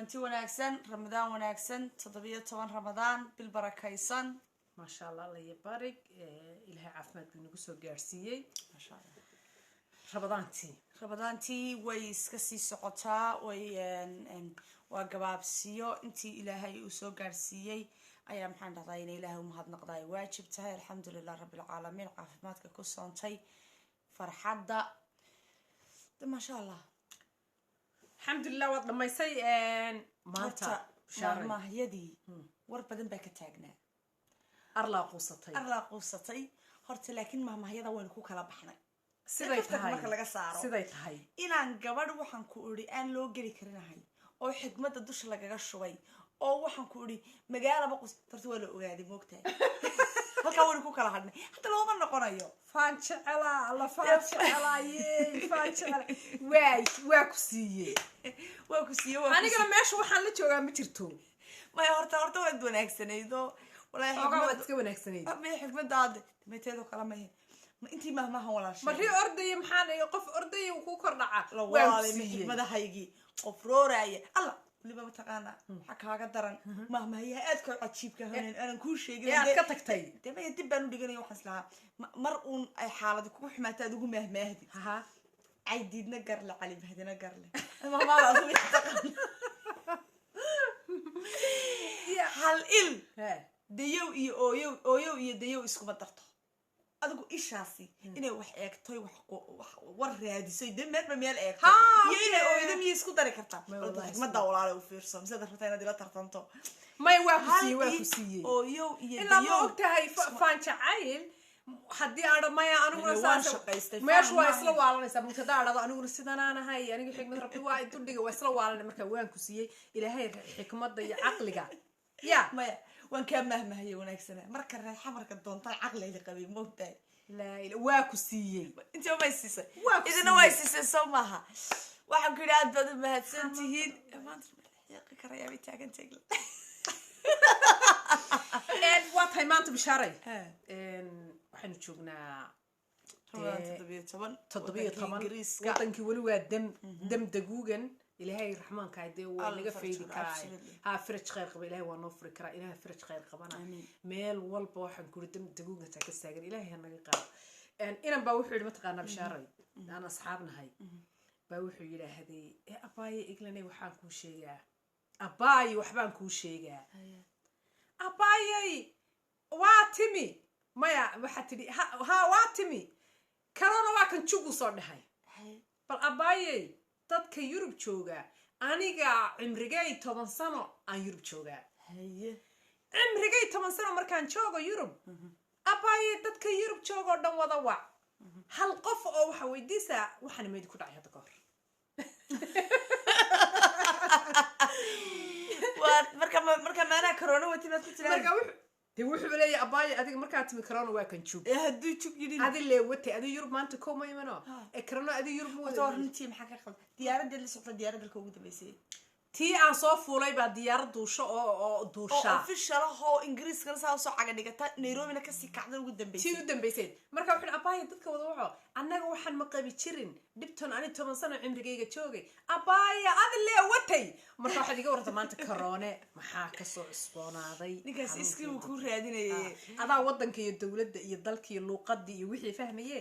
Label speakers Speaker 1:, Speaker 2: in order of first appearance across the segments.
Speaker 1: Kulanti wanaagsan, Ramadaan wanaagsan, 17 Ramadaan, bil barakaysan.
Speaker 2: Maasha Allah, alla iyo barig. Ilaahay caafimaad buu nagu soo gaarsiiyey.
Speaker 1: Maasha Allah.
Speaker 2: Ramadaantii.
Speaker 1: Ramadaantii way iska sii socotaa, way waa gabaabsiyo. Intii Ilaahay uu soo gaarsiiyey ayaa, maxaan dhahdaa, ina Ilaahay umahadnaqda ay waajib tahay. Alxamdulilah rabbilcaalamiin, caafimaadka ku soontay, farxadda de, maasha Allah.
Speaker 2: Alxamdulilah, waad dhammaysay maanta.
Speaker 1: Horta
Speaker 2: Bishaaray.
Speaker 1: Maahmaahyadii war badan baa ka taagnaa.
Speaker 2: Arlaa quusatay.
Speaker 1: Arlaa quusatay horta, laakiin mahmahyada waynu ku kala baxnay.
Speaker 2: Siday
Speaker 1: Kaftanka
Speaker 2: tahay.
Speaker 1: marka laga saaro.
Speaker 2: Siday tahay.
Speaker 1: Inaan gabadh, waxaan ku idhi, aan loo geli karinahay oo xikmadda dusha lagaga shubay oo, waxaan ku idhi, magaalaba qus horta waa la ogaaday, moogtahay? Halkaa waynu ku kala hadhnay, hadda looma noqonayo.
Speaker 2: Faan jecelaa alla, faan jecelaa, yey, faan jecelaa. Waay, waa ku siiyey.
Speaker 1: Waa ku siiyey, waa ku
Speaker 2: Anigana meesha waxaan la joogaa ma jirto.
Speaker 1: Maya, horta waad wanaagsanaydo walaahi.
Speaker 2: Xoogaa waad
Speaker 1: Xikmadda
Speaker 2: iska wanaagsanayd.
Speaker 1: Maya, xikmaddaada mateedoo kale mahe, ma intii mahmahan walaashay.
Speaker 2: Mari ordaya, maxaan iga qof ordaya uu ku kor dhaca.
Speaker 1: La
Speaker 2: Waan ku
Speaker 1: walaalay ma
Speaker 2: siiyey.
Speaker 1: Xikmadahaygii qof rooraaya alla weliba, mataqaanaa, waxaa kaaga daran mahmahayaha aadka u cajiibka hanen aanan kuu sheegin
Speaker 2: Ee aad ka tagtay.
Speaker 1: Dee maya, dib baan u dhiganaya. Waxaan islahaa mar uun ay xaaladi kugu xumaata aad ugu mahmaahdi. Caydiidna garle, Cali Mahdina garle, mahmaadaas way taqaan. Hal il dayow iyo ooyow, ooyow iyo dayow iskuma darto. Adigu ishaasi inay wax eegtoy, wax war raadisoy, dee meelba meel eegto iyo inay ooydo miyay isku dari kartaa?
Speaker 2: May,
Speaker 1: Horta
Speaker 2: wallahi.
Speaker 1: Xikmadda walaale u fiirso, mise rabtaa inaad ila tartanto?
Speaker 2: May, waa ku
Speaker 1: Hal
Speaker 2: siiyey, waa
Speaker 1: il
Speaker 2: ku siiyey.
Speaker 1: Ooyow iyo
Speaker 2: Ilaa ma
Speaker 1: dayow
Speaker 2: og tahay faan jacayl haddii aadha maya aniguna
Speaker 1: Ani waan
Speaker 2: saas
Speaker 1: shaqaystay,
Speaker 2: meeshu
Speaker 1: faan
Speaker 2: waa
Speaker 1: maaha.
Speaker 2: Isla waalanaysaa mugtada adhado, aniguna sidanaan ahay, aniga xikmad Rabbi waa idudhiga, waa isla waalanay. Marka waan ku siiyey, Ilaahay xikmadda iyo caqliga ya.
Speaker 1: Maya, waan kaa mahmahaya wanaagsana. Marka reer Xamarka doontaan caqliga qabay, moogtahay?
Speaker 2: Laa waa ku siiyey.
Speaker 1: Intiba may siisay.
Speaker 2: Waa ku
Speaker 1: Idina
Speaker 2: siiyey.
Speaker 1: Way siisay, soo maaha? Waxaan ku yidhi aad baad u mahadsan tihiin. Maanta xiiqi karayaa bay taagan tahay.
Speaker 2: Waa tahay maanta, Bishaaray. Waxaynu joognaa
Speaker 1: Ramadaan 17.
Speaker 2: 17.
Speaker 1: Wadankii Ingiriiska.
Speaker 2: Wadankii weli waa dam dam daguugan. Ilaahay raxmaanka dee waa
Speaker 1: Alla
Speaker 2: naga
Speaker 1: faraj
Speaker 2: faydi
Speaker 1: qaba,
Speaker 2: karaa.
Speaker 1: Absolutely.
Speaker 2: Ha, faraj khayr qaba Ilaahay waa noo furi karaa. Ilaahay faraj khayr qabana.
Speaker 1: Amiin.
Speaker 2: Meel walba waxaan kuri dam daguugantaa ka taagan, Ilaahay ha naga qaado. Inan baa wuxuu yidhi, mataqaanaa, Bishaaray, aan asxaab nahay baa wuxuu yidhaahday, ee abaaye Eglaney, waxaan kuu sheegaa, abaaye, waxbaan kuu sheegaa, abaayay, waa timi. Maya, waxaa tidhi ha ha, waa timi, corona waa kan jugu soo dhahay. Bal abaayey, dadka Yurub jooga, aniga cimrigay 10 sano aan Yurub joogaa. Cimrigay 10 sano markaan joogo Yurub, abaayey, dadka Yurub jooga oo dhan wada wac, hal qof oo waxa weydiisaa, waxaana meedi ku dhacay hadda ka hor.
Speaker 1: Waa marka maanaa corona wati maad ku
Speaker 2: Marka
Speaker 1: tiraa?
Speaker 2: wuxuu dee wuxuu leeyahay, abaaye, adiga markaa timi corona waa kan jug.
Speaker 1: Ee hadduu jug yidhi.
Speaker 2: Adi lee watay, adi Yurub maanta kow ma imano ee corona adi Yurub ma
Speaker 1: Horta
Speaker 2: wada.
Speaker 1: Runtii maxaa ka qaldan? Diyaaradda la socda, diyaaradda dalka ugu dambeysay.
Speaker 2: Tii aan soo fuulay baa diyaarad duusho oo
Speaker 1: oo
Speaker 2: duushaa.
Speaker 1: Official ahoo Ingiriiskana saa usoo caga dhigata, Nairobina kasii kacda ugu
Speaker 2: Tii
Speaker 1: dambeysay.
Speaker 2: u dambeysay. Marka wuxuu yidhi, abaaye, dadka wada waco, annaga waxaan ma qabi jirin dhibton, ani 10 sano cimrigayga joogay, abaaye, adi lee watay. Marka waxaad iga waranta maanta karoone maxaa kasoo cusboonaaday?
Speaker 1: Ninkaas iskii uu
Speaker 2: Xanuunkii.
Speaker 1: Kuu raadinayay.
Speaker 2: Adaa wadanka iyo dowladda iyo dalka iyo luuqadii iyo wixii fahmaye,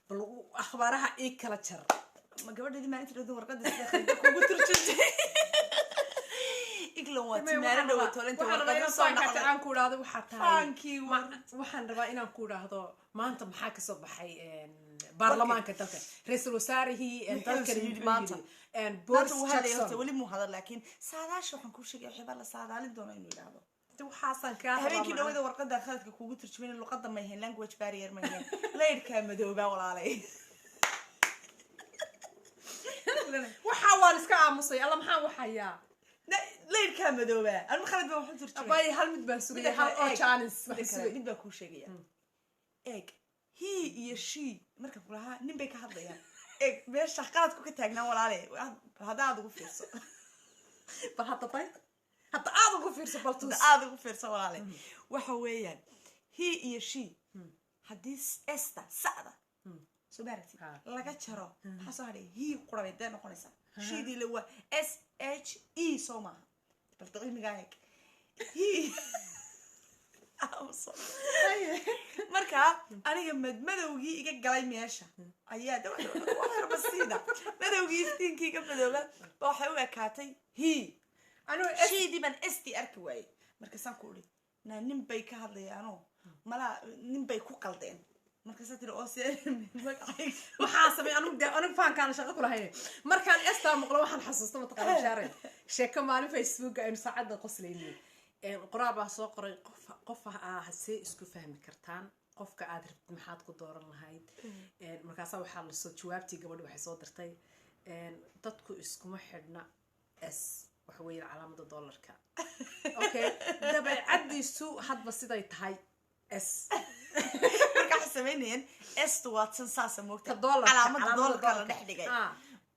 Speaker 2: bal akhbaaraha ii kala jar.
Speaker 1: Ma gabadheedii maalinta dhawda warqadda sida khaldka kugu turjuntay? England waa timaano dhawato inta
Speaker 2: Waxaan rabaa
Speaker 1: warqada
Speaker 2: inaan
Speaker 1: soo
Speaker 2: faanka
Speaker 1: dhacday.
Speaker 2: aan ku idhaahdo waxaa tahay
Speaker 1: Faankii
Speaker 2: waxaan rabaa inaan ku idhaahdo maanta maxaa kasoo baxay baarlamaanka dalka, ra-iisul wasaarihii
Speaker 1: Muxuu
Speaker 2: dalkani
Speaker 1: yidhi
Speaker 2: muxuu
Speaker 1: maanta?
Speaker 2: yidhi? Boris
Speaker 1: Maanta uu hadlaya horta
Speaker 2: Johnson.
Speaker 1: Weli muu hadal, laakiin saadaasha waxaan kuu sheegaya waxyaabaa la saadaalin doona inuu yidhaahdo.
Speaker 2: Waxaasaan kaa rabaa.
Speaker 1: Habeenkii dhawada warqada khaladka kugu turjumayn, luqadda ma ahayn, language barrier ma ahayn, laydhkaa madoobaa walaalay.
Speaker 2: Waxaa waan iska aamusay. Alla, maxaan waxayaa?
Speaker 1: Laydhkaa madoobaa, anma khalad baan waxu turjumay?
Speaker 2: Abaaye, hal mid baan sugaya, hal oo chance
Speaker 1: Midda
Speaker 2: waxaan
Speaker 1: kale,
Speaker 2: sugay.
Speaker 1: Mid baan kuu sheegaya, eeg, he iyo she marka kulahaa nin bay ka hadlayaan. Eeg meesha qaladku ka taagnaa walaale, hadda aad ugu fiirso.
Speaker 2: Bal hadda day, hadda aad ugu fiirso, bal tus.
Speaker 1: Hadda aad ugu fiirso walaale, waxa weeyaan he iyo she haddii esta sacda soo maaragtid laga jaro, maxaa soo hadhay? He qurabay dee noqonaysaa. Shidii le waa s h e, soo maaha? Balta cilmigaa eeg. He. Aamuso. Marka aniga madmadowgii iga galay meesha ayaa de wax basiida, madowgii iftiinkii iga madooba ba waxay u ekaatay he.
Speaker 2: Anigu
Speaker 1: She-dii baan S-tii arki waayey. Markaasaan ku idhi, naa nin bay ka hadlayaanoo malaa nin bay ku qaldeen. Markaasaa tiri, oo see magacayga?
Speaker 2: Waxaa samey anigu de, anigu faankaana shaqo ku lahayn. Markaan S-taa maqlo waxaan xasuusta, mataqaana Bishaaray, sheeko maalin Facebook aynu saacadda qoslaynay. Qoraal baa soo qoray, qof qof ah, see isku fahmi kartaan, qofka aad rabtid maxaad ku dooran lahayd? Markaasaa waxaa lasoo jawaabtii gabadha waxay soo dirtay, dadku iskuma xidhna S, waxa weeye calaamada dollarka. Okay, dabeecadiisu hadba siday tahay S.
Speaker 1: Marka waxay samaynayeen S-tu waa tan saasa moogta.
Speaker 2: Ka dollarka,
Speaker 1: calaamada
Speaker 2: calaamada
Speaker 1: dollarka la
Speaker 2: dollarka.
Speaker 1: dhex dhigay.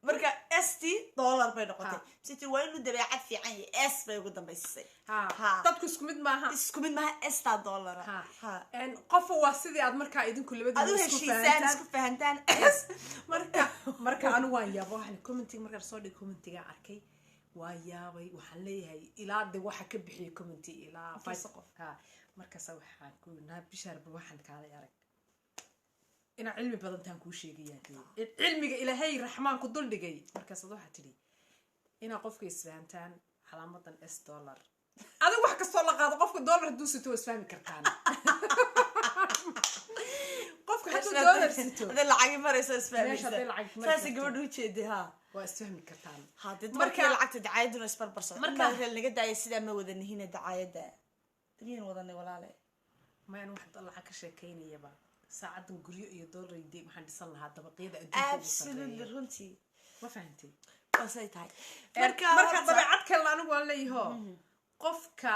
Speaker 1: Marka S-t dollar bay noqotay. Mise tiri waa inuu dabeecad fiican yahay, S bay ugu dambaysisay. Ha.
Speaker 2: Dadku isku mid maaha.
Speaker 1: Isku mid maaha, S-taa dollara. Ha.
Speaker 2: Qofa waa sidii aad markaa idinku labadiina
Speaker 1: aad u
Speaker 2: isku
Speaker 1: heshiisaan,
Speaker 2: fahantaan.
Speaker 1: Isku fahantaan.
Speaker 2: Marka anigu waan yaaba, waxaan commentiga markaan soo dhigay, commentiga arkay waa yaabay. Waxaan leeyahay ilaa de waxa ka bixiyay commenti ilaa
Speaker 1: Intaas qof.
Speaker 2: Ha, markaasa waxaan ku naa Bishaar, bal waxaan kaalay arag inaa cilmi badantaan kuu sheegayaa dee cilmiga Ilaahay raxmaan ku dul dhigay. Markaasaad waxaa tidhi inaa qofka isfahantaan calaamadan S dollar. Adigu wax kastoo la qaado, qofka dollar hadduu sito waa isfahmi kartaan. Qofka hadduu dollar sito
Speaker 1: hadday lacagi marayso
Speaker 2: meesha
Speaker 1: isfahmaysa.
Speaker 2: Hadday lacag mari
Speaker 1: saasay
Speaker 2: karto.
Speaker 1: Gabadha ujeeday ha.
Speaker 2: Waa isfahmi kartaan.
Speaker 1: Ha dee, dumarkii lacagta dacaayaduna isbarbar socda. Markaa reer naga daaya, sidaa ma wada nihina dacaayadda miyaan wadanay walaale?
Speaker 2: Mayaan wax lacag ka sheekaynayaba saacadan, guryo iyo dollar de waxaan dhisan lahaa dabaqyada adduunka ugu
Speaker 1: Absolutely.
Speaker 2: sarreeya.
Speaker 1: Runtii.
Speaker 2: Ma fahantay?
Speaker 1: Waa say tahay.
Speaker 2: Marka
Speaker 1: marka horta-
Speaker 2: dabeecad kalena anigu waan leeyaho qofka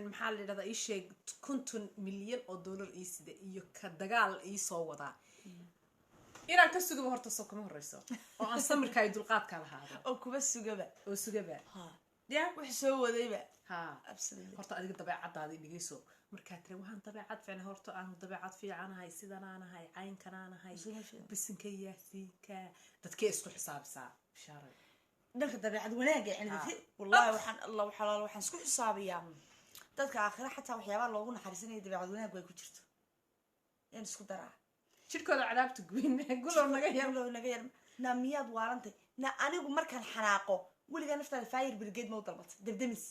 Speaker 2: maxaa la yidhahdaa, ii sheeg, 50 milyan oo dollar ii sida iyo ka dagaal ii soo wadaa inaan ka sugaba horta soo kama horeyso oo aan samirka iyo dulqaadka lahaado.
Speaker 1: Oo kuba sugaba.
Speaker 2: Oo sugaba.
Speaker 1: Ha.
Speaker 2: Ya.
Speaker 1: Wix soo wadayba.
Speaker 2: Ha.
Speaker 1: Absolutely.
Speaker 2: Horta adiga dabeecadaada i dhegeyso. Markaa tiri waxaan dabeecad fiican, horta aan dabeecad fiicanahay, sidanaanahay, caynkanaanahay, bisinka yaasiinka, dadkee isku xisaabisaa, Bishaaray?
Speaker 1: Dhanka dabeecad wanaagga yani wallahi waxaan Allah xalaal waxaan isku xisaabiyaa dadka aakhira xataa waxyaabaha loogu naxariisanaya dabeecad wanaag way ku jirto yaan isku daraa.
Speaker 2: Jidhkooda cadaabta guyn gulow naga yar.
Speaker 1: Gulow naga yar. Na miyaad waarantay? Na anigu markaan xanaaqo, weligaa naftaada fire brigade ma u dalbatay? Debdemis.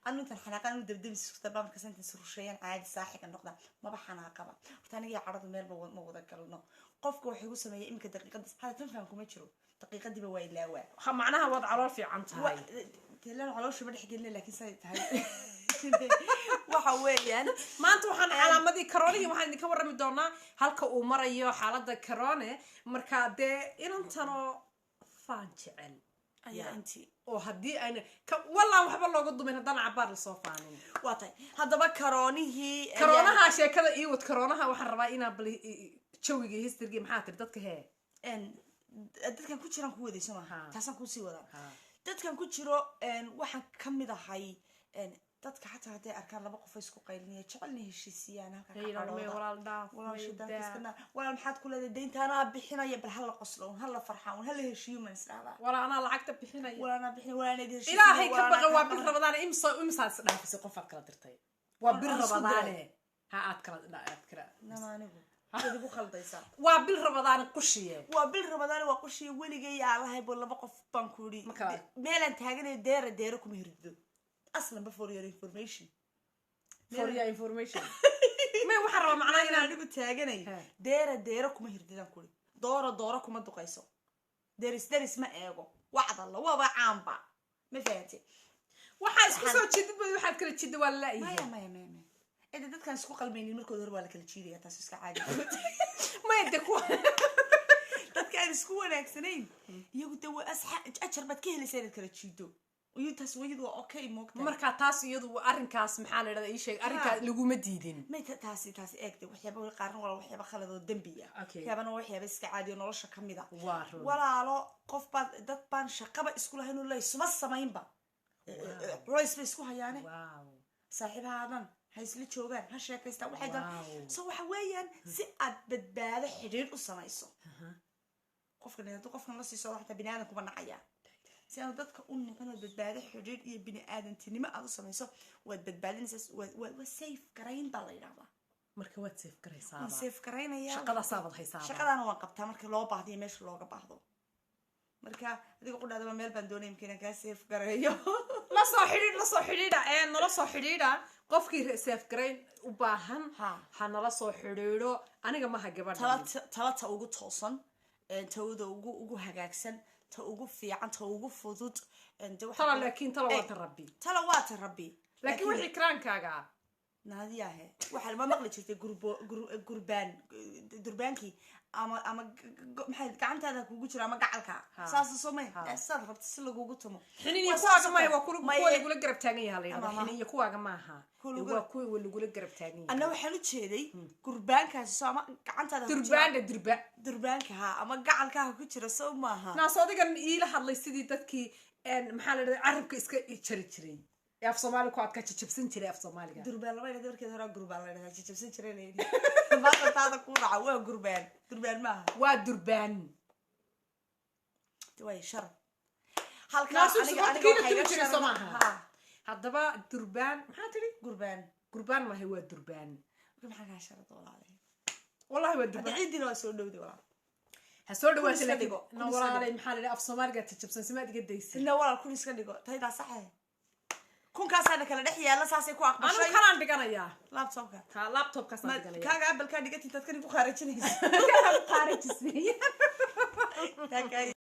Speaker 1: Anu intaan xanaaqan anu debdemis isku dalbaa. Markaas intaan surusheeyaan caadi saaxiga noqda. Maba xanaaqaba horta. Aniga iyo cadhadu meelba ma wada galno. Qofka waxa igu sameeya iminka daqiiqadas hada tan faham kuma jiro, daqiiqadiiba waa ilaawaa.
Speaker 2: Ha, macnaha waad calool fiican tahay.
Speaker 1: Telan caloosha ma dhex gelina, laakiin say tahay waxa weeyaan.
Speaker 2: Maanta waxaan calaamadii karoonihii waxaan idinka warrami doonaa halka uu marayo xaaladda karoone. Marka dee inantanoo faan jecel
Speaker 1: ayaa intii
Speaker 2: oo haddii ayna wallaan waxba looga dumin haddana cabaar lasoo faanin.
Speaker 1: Waa tahay. Haddaba karoonihii.
Speaker 2: Karoonaha sheekada ii wad. Karoonaha waxaan rabaa inaan bal jawiga history maxaa tiri dadka hee?
Speaker 1: Dadkan ku jiraan ku wadayso maaha?
Speaker 2: Ha.
Speaker 1: Taasaan kuusii wadaa.
Speaker 2: Ha.
Speaker 1: Dadkan ku jiro waxaan ka mid ahay dadka xataa hadday arkaan laba qof oo isku qaylinaya jecelna heshiisiyaan halka ka
Speaker 2: Yidhahdeen,
Speaker 1: cadhooda.
Speaker 2: Walaal dhaaf.
Speaker 1: Walaal
Speaker 2: may
Speaker 1: shidaanka
Speaker 2: daa.
Speaker 1: Iska naar. Walaal maxaad ku leedahay? Deyntaanaa bixinaya, bal hala qoslo un, hala farxaa un, hala heshiiyo man isdhahdaa.
Speaker 2: Walaa anaa lacagta bixinaya.
Speaker 1: Walaal anaa bixinaya, walaal anaa heshiisiyo.
Speaker 2: Ilaahay ka
Speaker 1: walaal
Speaker 2: baqa.
Speaker 1: anaa
Speaker 2: Waa
Speaker 1: kaa
Speaker 2: bil
Speaker 1: qaban.
Speaker 2: Rabadaane imsa imsaad is dhaafisay qofaad kala dirtay? Waa bil
Speaker 1: Aan isku
Speaker 2: Rabadaane
Speaker 1: diray.
Speaker 2: ha aad kala aad kala
Speaker 1: Nama anigu waad igu khaldaysaa.
Speaker 2: Waa bil Rabadaane qushiye.
Speaker 1: Waa bil Rabadaan, waa qushiya. Weligay aalahay bo laba qof baan ku idhi
Speaker 2: Ma kala-
Speaker 1: meelaan taaganay deera deera kuma hirdido aslanba, for your information.
Speaker 2: For your information, may waxaan rabaa macnaha
Speaker 1: inaan
Speaker 2: inaan
Speaker 1: anigu taaganay
Speaker 2: He.
Speaker 1: deera deera kuma hirdidaan kuri, doora doora kuma duqayso, deris deris ma eego, wacdalla waaba caanba, ma fahantay?
Speaker 2: Waxaa isku soo jeedid bay waxaad kala jidda waa la
Speaker 1: maya
Speaker 2: la'yahay.
Speaker 1: Maya maya maya, eda dadkaan isku qalmaynin markooda hore waa la kala jiidaya, taas iska caadi.
Speaker 2: Maya de kuwa
Speaker 1: Dadka aan isku wanaagsanayn iyagu de waa asxa ajar baad ka helaysaa inaad kala jiido iyo taas wayadu waa okay, moogta.
Speaker 2: Marka taas iyadu arrinkaas maxaa la dhahdaa, ii sheeg, arrinkaas laguma diidin.
Speaker 1: May taasi taasi eegde, waxyaaba weli qaarna waa waxyaaba khalad oo dembi ah.
Speaker 2: Okay.
Speaker 1: Waxyaabana waa waxyaaba iska caadi oo nolosha ka mid a.
Speaker 2: Waa run.
Speaker 1: Walaalo, qof baad dad baan shaqaba isku lahayn oo laysuma samaynba, culays bay isku hayaane. Saaxiibahaadan ha isla joogaan, ha sheekaystaan waxay doonaan. So waxa weeyaan si aad badbaado xidhiidh u samayso qofkan, hadduu qofkan la sii socdo xataa bini aadan kuma nacaya. Si aanu dadka u nicin oo badbaado xidhiidh iyo bini aadantinimo aad u samayso, waad badbaadinaysaa. Waa safe garayn baa la yidhahdaa.
Speaker 2: Marka waad safe garaysaaba.
Speaker 1: Waan safe garaynayaa.
Speaker 2: Shaqadaasaabad haysaaba.
Speaker 1: Shaqadaana waan qabtaa marka loo baahdo iyo meesha looga baahdo. Marka adiga qudhaadaba meel baan doonaya imka inaan kaa safe gareeyo.
Speaker 2: La soo xidhiidh, la soo xidhiidha ee nala soo xidhiidha. Qofkii safe garayn u baahan ha nala soo xidhiidho. Aniga maha gabadha.
Speaker 1: Talata ugu toosan, tawada ugu hagaagsan, ta ugu fiican, ta ugu fudud, de
Speaker 2: Tala, laakiin tala waa ta Rabbi.
Speaker 1: Tala waa ta Rabbi.
Speaker 2: Laakiin wixii karaankaaga ah.
Speaker 1: Naadiyahe, waxaa ma maqli jirtay gurbo gurbaan, durbaankii ama maxay gacantaada kugu jira ama gacalka. Saas soo may saad rabta si lagugu tumo.
Speaker 2: Xinin iyo
Speaker 1: Waa
Speaker 2: kuwaaga
Speaker 1: saas
Speaker 2: maaha,
Speaker 1: oo
Speaker 2: waa
Speaker 1: kale.
Speaker 2: kuwa lagula garab taagan yaha la yidhahda.
Speaker 1: Ama
Speaker 2: Xinin iyo kuwaaga maaha.
Speaker 1: Kuwa lagula
Speaker 2: Waa kuwa lagula garab taagan yahay.
Speaker 1: Anna waxaan u jeeday gurbaankaasi soo ama gacantaada ku jira.
Speaker 2: Durbaandha, durba.
Speaker 1: Durbaanka ha ama gacalka ha ku jira, soo maaha?
Speaker 2: Naas adigan iila hadlay sidii dadkii maxaa la dhahda, carabka iska jari jiray ee af Soomaali ku adka, jajabsan jiray af Soomaaliga.
Speaker 1: Durbaan lama yidhahda, markeed hore gurbaan la yidhahdaa, jajabsan jiray la yidhi. Maanta taada kuu dhaca waa gurbaan, durbaan maaha.
Speaker 2: Waa durbaan.
Speaker 1: Way sharad halkaa.
Speaker 2: Naasu
Speaker 1: aniga
Speaker 2: horta
Speaker 1: aniga
Speaker 2: kiina
Speaker 1: waxaa
Speaker 2: tumi
Speaker 1: iga
Speaker 2: jiray soo
Speaker 1: sharada
Speaker 2: maaha?
Speaker 1: Ha.
Speaker 2: Haddaba durbaan maxaa tidhi?
Speaker 1: Gurbaan.
Speaker 2: Gurbaan maaha, waa durbaan.
Speaker 1: Marka maxaa kaa sharad, walaalay?
Speaker 2: Wallahi waa
Speaker 1: Hadda
Speaker 2: durbaan.
Speaker 1: Ciiddina waa soo dhowday, walaal.
Speaker 2: Ha soo dhawaata.
Speaker 1: Kun iska
Speaker 2: Laakiin
Speaker 1: dhigo,
Speaker 2: na
Speaker 1: kun iska
Speaker 2: walaalay
Speaker 1: dhigo.
Speaker 2: Maxaa la yidhaha, af Soomaaliga jajabsan simaad iga daysa.
Speaker 1: Ina walaal, kun iska dhigo, taydaa saxe. Kunkaasaana kala dhex yaalla, saasay ku
Speaker 2: Anigu
Speaker 1: aqbashay.
Speaker 2: Kanaan dhiganayaa.
Speaker 1: Laptopka.
Speaker 2: Ha, laptopkaasaan
Speaker 1: Ma
Speaker 2: dhiganaya.
Speaker 1: Kaaga Apple-kaa dhigatid, dadkani ku khaarajinaysa.
Speaker 2: Qaarajisay.
Speaker 1: Taa kaa.